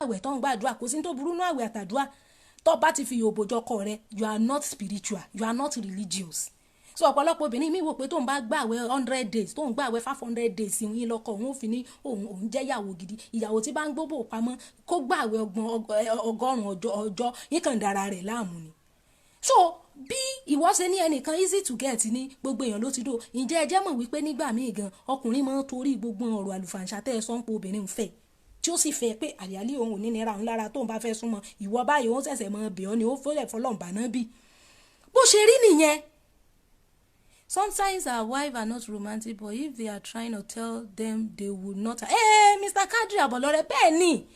Àwẹ̀ tó ń gbàdúrà, kò sí ní tó burú nú àwẹ̀ àtàdúrà. Tó bá ti fi òbò jọkọ rẹ, you are not spiritual, you are not religious. So ọ̀pọ̀lọpọ̀ obìnrin mi wò pé tóun bá gbàwẹ̀ 100 days, tóun gbàwẹ̀ 500 days, ìyín lọ́kọ òun ò fi ní òun jẹ́ ìyàwó gidi. Ìyàwó tí bá ń gbóbò pamọ́, kó gbàwẹ̀ ọgbọ̀n, 100 ọjọ́, yín kàn dára rẹ̀ láàmú ni. So bí ìwọ ṣe ní ẹnìkan easy to get ní gbogbo èèyàn ló ti dò. Ǹjẹ́ ẹ jẹ́ mọ̀ wípé nígbà míì gan, ọkùnrin máa ń torí gbogbo ọ̀rọ̀ àlùfàǹṣà tẹ́ ẹ sọ ń po obìnrin ń fẹ́, tí ó sì fẹ́ pé àyálí òun ò ní nira òun lára tóun bá fẹ́ súnmọ́ ìwọ báyìí, òun ṣẹ̀ṣẹ̀ mọ bẹ̀ ọ́ ni, ó fọ́lẹ̀ fọlọ́ǹbà náà bí bó ṣe rí nìyẹn. Sometimes our wife are not romantic, but if they are trying to tell them, they will not. Hey, Mr. Kadri Abolore, bẹ́ẹ̀ ni.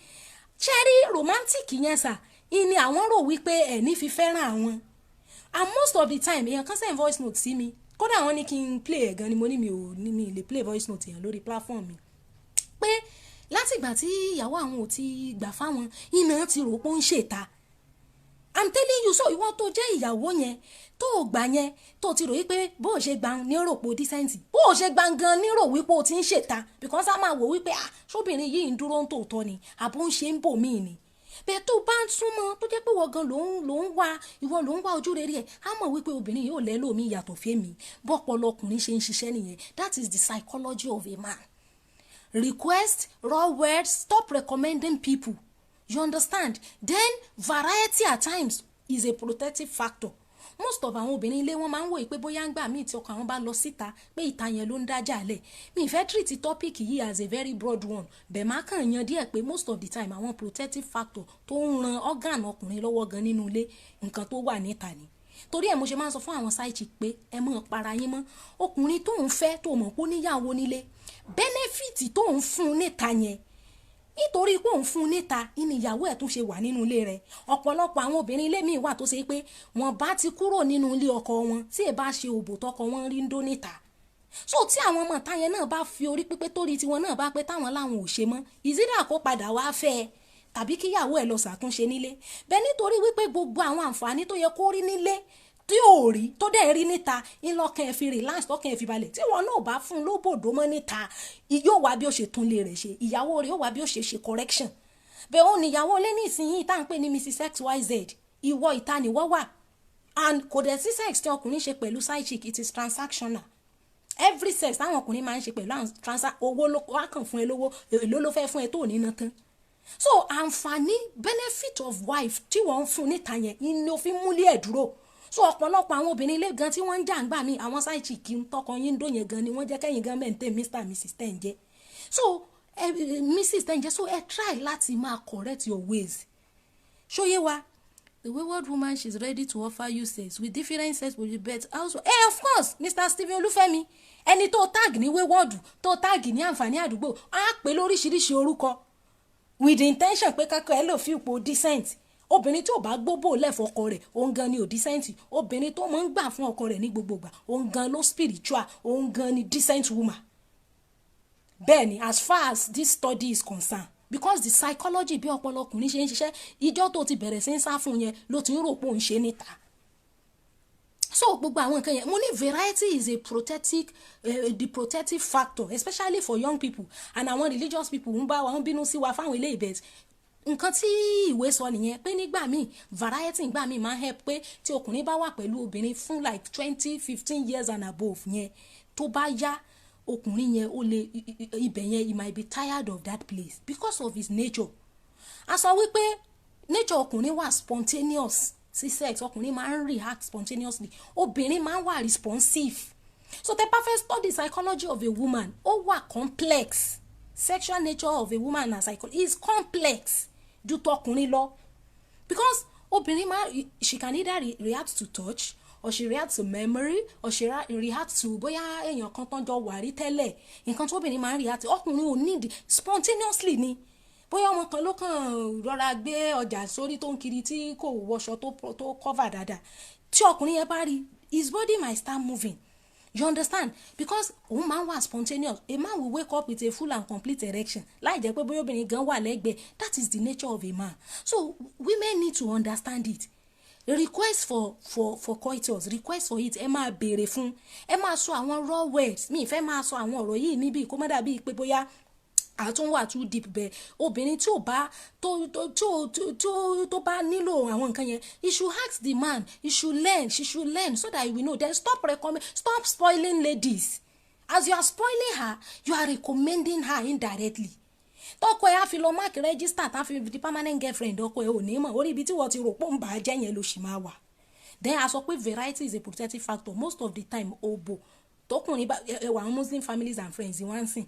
Ṣé rí romantic yẹn sà, ìní àwọn rò wípé ẹ̀ ní fi fẹ́ràn àwọn. And most of the time, èèyàn kan send voice note sí mi, kódà wọ́n ní kí n play ẹ̀ gan ni, mo ní mi ò ní mi lè play voice note èèyàn lórí platform mi, pé látìgbà tí ìyàwó àwọn ò ti gbà fáwọn iná, ti rò pé ó ń ṣèta. I'm telling you. So ìwọ tó jẹ́ ìyàwó yẹn, tó o gbà yẹn, tó o ti rò wípé bó o ṣe gbà ní rò pé o decent, bó o ṣe gbà gan ní rò wípé o ti ń ṣèta, because a máa wò wípé, ah, sóbìnrin yìí ń dúró ń tòótọ́ ni, àbó ń ṣe ń bò míì ni. Bẹ́ẹ̀ tó bá ń súnmọ́, tó jẹ́ pé ìwọ gan ló ń wá, ìwọ ló ń wá ojú rere ẹ̀, á mọ̀ wípé obìnrin yóò lẹ́lòmíì yàtọ̀ fẹ́mi. Bọ́pọlọ ọkùnrin ṣe ń ṣiṣẹ́ nìyẹn. That is the psychology of a man. Request raw words, stop recommending people, you understand? Then variety at times is a protective factor. Most of àwọn obìnrin ilé, wọn máa ń wòye pé bóyá ń gbà míì tí ọkọ àwọn bá lọ síta, pé ìta yẹn ló ń dájà lẹ̀. Mi ì fẹ́ treat topic yìí as a very broad one bẹ́ẹ̀, má kàn yan díẹ̀ pé most of the time, àwọn protective factor tó ń ran organ ọkùnrin lọ́wọ́ gan nínú ilé, nǹkan tó wà níta ni. Torí ẹ̀ mo ṣe máa ń sọ fún àwọn side chick pé ẹ mọ̀ para yín mọ́. Ọkùnrin tó ń fẹ́, tó mọ̀ pé ó níyàwó nílé, benefit tó ń fún níta yẹn, nítorí pé òun fún un níta ní ìyàwó ẹ̀ tún ṣe wà nínú ilé rẹ̀. Ọ̀pọ̀lọpọ̀ àwọn obìnrin ilé míì wà tó ṣe pé wọ́n bá ti kúrò nínú ilé ọkọ wọn tí ì bá ṣe òbò tọkọ wọn rí ń dó níta. So tí àwọn ọmọ ìta yẹn náà bá fi orí pípé, torí tiwọn náà bá pé táwọn láwọn ò ṣe mọ́, ìzídà kó padà wá fẹ́ ẹ tàbí kíyàwó ẹ̀ lọ ṣàtúnṣe nílé bẹ́ẹ̀, nítorí wípé gbogbo àwọn àǹfààní tó yẹ kó rí nílé tí ò rí, tó dẹ̀ rí níta, ńlọkàn ẹ̀ fi relax, tọkàn ẹ̀ fi balẹ̀. Tí wọn náà bá fún un lóbòdó mọ́ níta, yóò wá bí ó ṣe tún lé rẹ̀ ṣe, ìyàwó rẹ̀ yóò wá bí ó ṣe ṣe correction bẹ́ẹ̀. Òun níyàwó lé ní ìsinyìí tá à ń pè ní Mrs XYZ. Ìwọ ìta nìwọ wà, and kò dẹ̀ sí sex tí ọkùnrin ṣe pẹ̀lú side chick, it is transactional. Every sex táwọn ọkùnrin máa ń ṣe pẹ̀lú àwọn transa, owó ló wá kàn fún ẹ lówó, èló ló fẹ́ fún ẹ tó ò ní ná tán. So àǹfààní, benefit of wife tí wọ́n ń fún níta yẹn ni ó fi múlé ẹ̀ dúró. So ọ̀pọ̀lọpọ̀ àwọn obìnrin ilé gan tí wọ́n ń jà ń gbà mí, àwọn side chick ń tọkọ yín ń dó yẹn gan ni wọ́n jẹ́ kẹ́yìn gan maintain Mr and Mrs ten jẹ́. So ẹ Mrs ten jẹ́. So ẹ try láti máa correct your ways. Ṣóyé wa? The wayward woman, she's ready to offer you sex with different sex will be better also. Of course, Mr. Stephen Olúfẹ́mi, ẹni tó tag ní wayward, tó tag ní àǹfààní àdúgbò, á pè lóríṣiríṣi orúkọ with the intention pé kákọ́ ẹ lò fi ipò decent. Obìnrin tí ò bá gbóbò lẹ́fọ̀ọ́kọ rẹ̀, òun gan ni ò decent. Obìnrin tó máa ń gbà fún ọkọ rẹ̀ ní gbogbo ìgbà, òun gan ló spiritual, òun gan ni decent woman. Bẹ́ẹ̀ ni, as far as this study is concerned, because the psychology bí ọpọlọ ọkùnrin ṣe ń ṣiṣẹ́, ìjọ tó ti bẹ̀rẹ̀ sí ń sá fún yẹn ló ti ń rò pé òun ṣe níta. So gbogbo àwọn nǹkan yẹn, mo ní variety is a protective the protective factor, especially for young people and àwọn religious people ń bá wa ń bínú sí wa fáwọn ilé ìbẹ̀. Nǹkan tí ìwé sọ nìyẹn, pé nígbà míì, variety nígbà míì máa ń help, pé tí ọkùnrin bá wà pẹ̀lú obìnrin fún like 20, 15 years and above yẹn, tó bá yá, ọkùnrin yẹn ó lè ibẹ̀ yẹn, he might be tired of that place because of his nature. A sọ wípé nature ọkùnrin wà spontaneous sí sex. Ọkùnrin máa ń react spontaneously, obìnrin máa ń wà responsive. So tẹ́ bá fẹ́ study psychology of a woman, ó wà complex. Sexual nature of a woman and psychology is complex ju tọkùnrin lọ, because obìnrin máa, she can either react to touch, or she react to memory, or she react to bóyá èèyàn kan tán jọ wà rí tẹ́lẹ̀. Nǹkan tó obìnrin máa ń react, ọkùnrin ò need spontaneously ni. Bóyá ọmọ kan ló kàn rọra gbé ọjà sórí tó ń kiri, tí kò wọṣọ tó cover dáadáa, tí ọkùnrin yẹn bá rí, his body might start moving, you understand? Because òun máa ń wà spontaneous. A man will wake up with a full and complete erection láì jẹ́ pé bóyá obìnrin gan wà lẹ́gbẹ̀ẹ́. That is the nature of a man. So women need to understand it. Request for coitus, request for it. Ẹ máa béèrè fún, ẹ máa sọ àwọn raw words. Mi ì fẹ́ máa sọ àwọn ọ̀rọ̀ yìí níbí kó má dàbí pé bóyá Àtún wà too deep bẹ́ẹ̀. Obìnrin tí ò bá tó tó tó tó tó bá nílò àwọn nǹkan yẹn, he should ask the man. He should learn, she should learn, so that he will know. Then stop recommend, stop spoiling ladies. As you are spoiling her, you are recommending her indirectly. Tọkọ ẹ á fi lọ mark register, tá fi di permanent girlfriend ọkọ ẹ ò ní mọ̀. Orí ibi tí wọ́n ti rò pé ń bà á jẹ́ yẹn ló sì máa wà. Then a sọ pé variety is a protective factor. Most of the time, òbò tọkùnrin bá ẹwà, àwọn Muslim families and friends wọ́n ń sìn,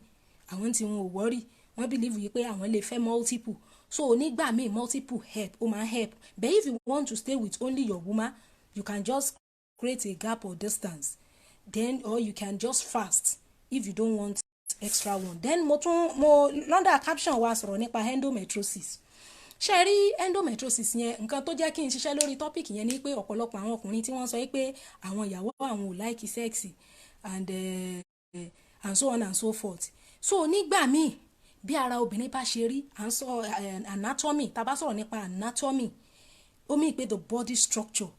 àwọn tí wọn ò worry, wọ́n believe yìí pé àwọn lè fẹ́ multiple. So nígbà míì, multiple help, ó máa help. But if you want to stay with only your woman, you can just create a gap or distance then, or you can just fast if you don't want extra one. Then mo tún mo london caption wa sọ̀rọ̀ nípa endometriosis. Ṣe rí endometriosis yẹn, nǹkan tó jẹ́ kí n ṣiṣẹ́ lórí topic yẹn ni pé ọ̀pọ̀lọpọ̀ àwọn ọkùnrin tí wọ́n sọ pé àwọn ìyàwó àwọn ò like sex and so on and so forth. So nígbà míì, bí ara obìnrin bá ṣe rí, à ń sọ anatomy. Tá a bá sọ̀rọ̀ nípa anatomy, ó mean pé the body structure.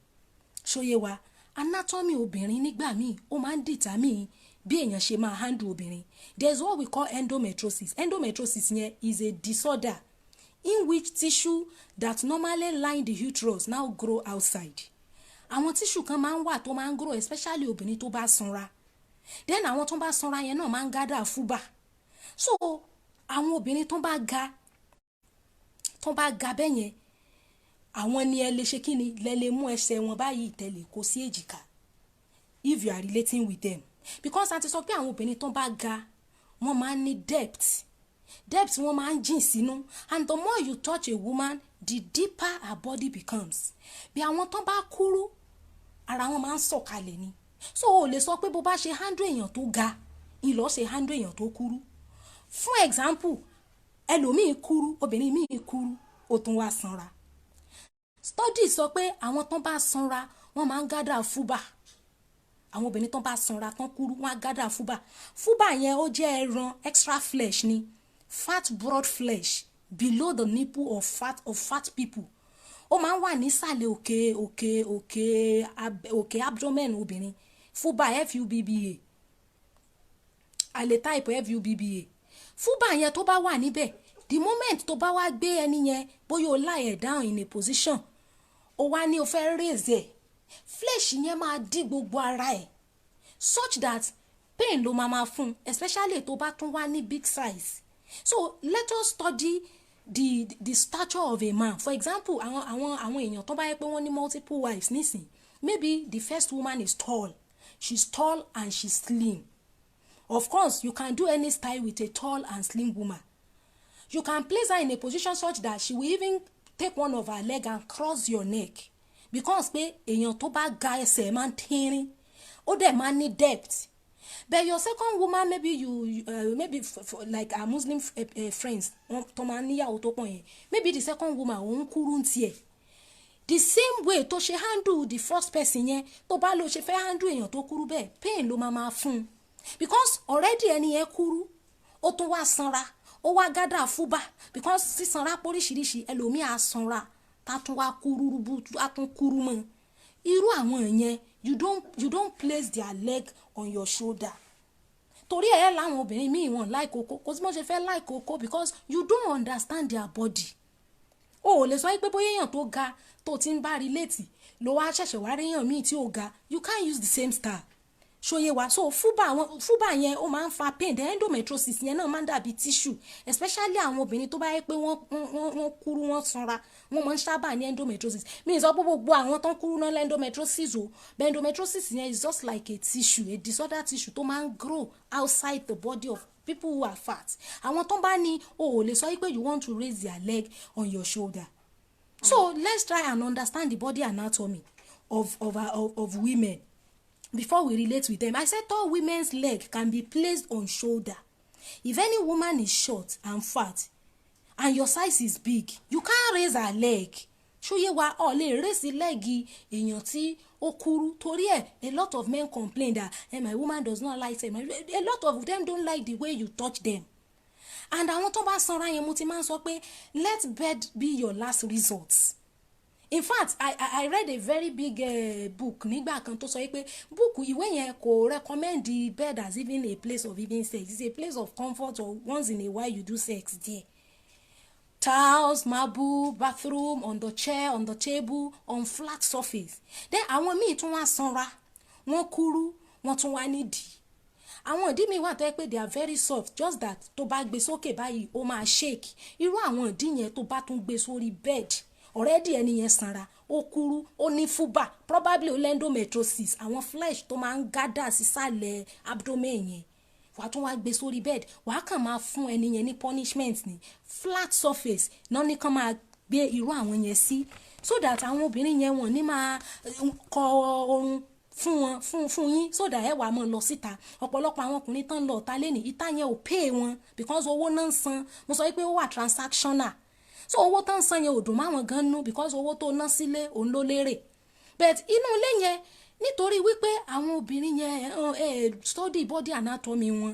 Ṣóyé wa? Anatomy obìnrin nígbà míì, ó máa ń determine bí èèyàn ṣe máa handle obìnrin. There is what we call endometriosis. Endometriosis yẹn is a disorder in which tissue that normally line the uterus now grow outside. Àwọn tissue kan máa ń wà tó máa ń grow, especially obìnrin tó bá sanra. Then àwọn tó bá sanra yẹn náà máa ń gather fúbà. So àwọn obìnrin tó bá ga bẹ́ẹ̀ yẹn, àwọn ni ẹ lè ṣe kí ni, lẹ lè mú ẹsẹ̀ wọn báyìí tẹ̀lé kó sí èjìká if you are relating with them, because a ti sọ pé àwọn obìnrin tó bá ga, wọ́n máa ń ní depth. Depth wọ́n máa ń jìn sínú, and the more you touch a woman, the deeper her body becomes. Bí àwọn tó bá kúrú, ara wọn máa ń sọ̀kalẹ̀ ni. So o lè sọ pé bó bá ṣe handle èèyàn tó ga, ìlọ ṣe handle èèyàn tó kúrú. Fún example, ẹlòmíì kúrú, obìnrin míì kúrú, ó tún wá sanra. Study sọ pé àwọn tó bá sanra, wọ́n máa ń gather fúbà. Àwọn obìnrin tó bá sanra tán kúrú, wọ́n á gather fúbà. Fúbà yẹn, ó jẹ́ ẹran, extra flesh ni, fat, broad flesh below the nipple of fat people. Ó máa ń wà nísàlẹ̀ òkè abdomen obìnrin. Fúbà, fubba, a lè type fubba. Fúbà yẹn tó bá wà níbẹ̀, the moment tó bá wá gbé ẹni yẹn, bóyá o lie ẹ̀ down in a position, o wá ní o fẹ́ raise ẹ̀, flesh yẹn máa dí gbogbo ara ẹ̀ such that pain ló máa máa fún, especially tó bá tún wá ní big size. So let us study the stature of a man. For example, àwọn èèyàn tó bá yẹ pé wọ́n ní multiple wives nísìn, maybe the first woman is tall, she's tall and she's slim. Of course, you can do any style with a tall and slim woman. You can place her in a position such that she will even take one of her leg and cross your neck, because pé èèyàn tó bá ga, ẹsẹ̀ máa ń tínrín, ó dẹ̀ máa ń ní depth. But your second woman, maybe you maybe for like our Muslim friends tó máa ń níyàwó tó pọ̀ yẹn, maybe the second woman, òun kúrú ń tiẹ̀. The same way tó ṣe handle the first person yẹn, tó bá lọ ṣe fẹ́ handle èèyàn tó kúrú bẹ́ẹ̀, pain ló máa máa fún un, because already ẹni yẹn kúrú, ó tún wá sanra, ó wá gather fúbà, because sísanra póríṣiríṣi. Ẹlòmíì á sanra, tá tún wá kúrú rúbú, á tún kúrú mọ́. Irú àwọn yẹn, you don't place their leg on your shoulder. Torí ẹ̀ láwọn obìnrin míì, wọn like okó. Kò sí bọ́n ṣe fẹ́ like okó, because you don't understand their body. O ò lè sọ pé bóyá èèyàn tó ga tó ti ń bá relate ló wá ṣẹ̀ṣẹ̀ wá ríyàn míì tí ò ga, you can't use the same style. Ṣòye wa? So fúbà, àwọn fúbà yẹn, ó máa ń fa pain. The endometriosis yẹn náà máa ń dàbí tissue, especially àwọn obìnrin tó bá yẹ pé wọ́n kúrú, wọ́n sanra, wọ́n máa ń sábà ní endometriosis. Mi ì sọ pé gbogbo àwọn tó ń kúrú náà endometriosis o, but endometriosis yẹn is just like a tissue, a disorder tissue tó máa ń grow outside the body of people who are fat. Àwọn tó bá ní, o ò lè sọ pé you want to raise their leg on your shoulder. So let's try and understand the body anatomy of women before we relate with them. I said tall women's leg can be placed on shoulder. If any woman is short and fat and your size is big, you can't raise her leg. Ṣóyé wa? Ọ lè raise leg èèyàn tí ó kúrú. Torí ẹ̀, a lot of men complain that, "Hey, my woman does not like them." A lot of them don't like the way you touch them. And àwọn tó bá sanra yẹn, mo ti máa ń sọ pé let bed be your last resort. In fact, I read a very big book nígbà kan tó sọ pé book, ìwé yẹn, kò recommend the bed as even a place of having sex. It's a place of comfort, or once in a while you do sex there. Tiles, marble, bathroom, on the chair, on the table, on flat surface. Then àwọn míì tún wá sanra, wọ́n kúrú, wọ́n tún wá nídìí. Àwọn ìdí míì wà tó yẹ pé they are very soft, just that tó bá gbé sókè báyìí, ó máa shake. Irú àwọn ìdí yẹn, tó bá tún gbé sórí bed already, ẹni yẹn sanra, ó kúrú, ó ní fúbà, probably ó endometriosis, àwọn flesh tó máa ń gather sísàlẹ̀ abdomen yẹn, wàá tún wá gbé sórí bed, wàá kàn máa fún ẹni yẹn ní punishment ní. Flat surface náà ní kàn máa gbé irú àwọn yẹn sí, so that àwọn obìnrin yẹn, wọ́n ní máa kọ oorun fún wọn, fún yín, so that ẹ wàá máa lọ síta. Ọ̀pọ̀lọpọ̀ àwọn ọkùnrin tán lọ ọ̀tá lẹ́nìí, ìta yẹn ò pay wọn, because owó náà ń san. Mo sọ pé ó wà transactional, so owó tán san yẹn ò dùn máwọn gan nú, because owó tó ná sílé òun ló lérè. But inú ilé yẹn, nítorí wípé àwọn obìnrin yẹn ẹ study body anatomy wọn.